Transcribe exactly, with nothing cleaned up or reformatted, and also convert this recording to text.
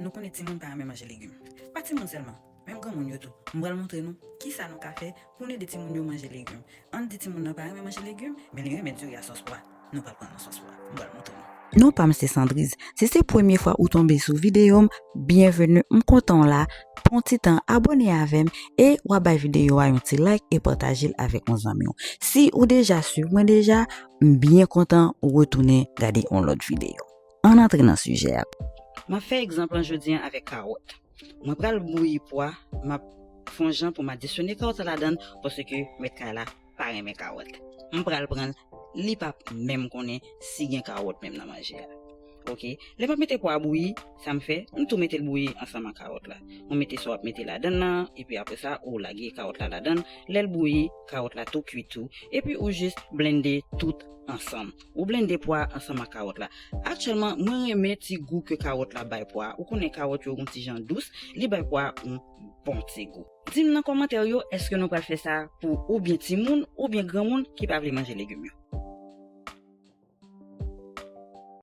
Nou konnen timoun pa renmen manje legim. Pa timoun sèlman, menm granmoun yo tou. M pral montre nou kisa nou ka fè pou n ede timoun yo manje legim. Ann di timoun nan pa renmen manje legim, men li renmen diri a sòs pwa. Nou pral pran nan sòs pwa. M pral montre nou. Non pa m se Sandriz. Si se premye fwa ou tonbe sou videyo m, byenveni, m kontan w la. Pran ti tan abòne avè m e w a bay videyo a yon ti like e pataje l avèk yon zanmi w. Si ou deja swiv mwen deja, m byen kontan ou retounen gade yon lòt videyo. Ann antre nan sijè a. M ap fè egzanp lan jodi a avèk kawòt. Mwen pral bouyi pwa, m ap fè yon jan pou m adisyone kawòt la ladan l, paske mèt kay la pa renmen kawòt. M pral pran l, li p ap menm konnen si gen kawòt menm nan manje a. Oke, lè m ap mete pwa a bouyi, sa m fè, m tou mete l bouyi ansanm ak kawòt la. Ou mete sa w ap mete ladan l lan, epi apre sa, ou lage kawòt la ladan l. Lè l bouyi, kawòt la tou kwit tou, epi ou jis blende tout ansanm. Ou blende pwa ansanm ak kawòt la. Aktyèlman, mwen renmen ti gou ke kawòt la bay pwa a. Ou konnen kawòt yo gon ti jan dous, li bay pwa a yon bon ti gou. Di m nan kòmantè yo, èske nou pral fè sa pou oubyen timoun, oubyen granmoun ki pa vle manje legim yo?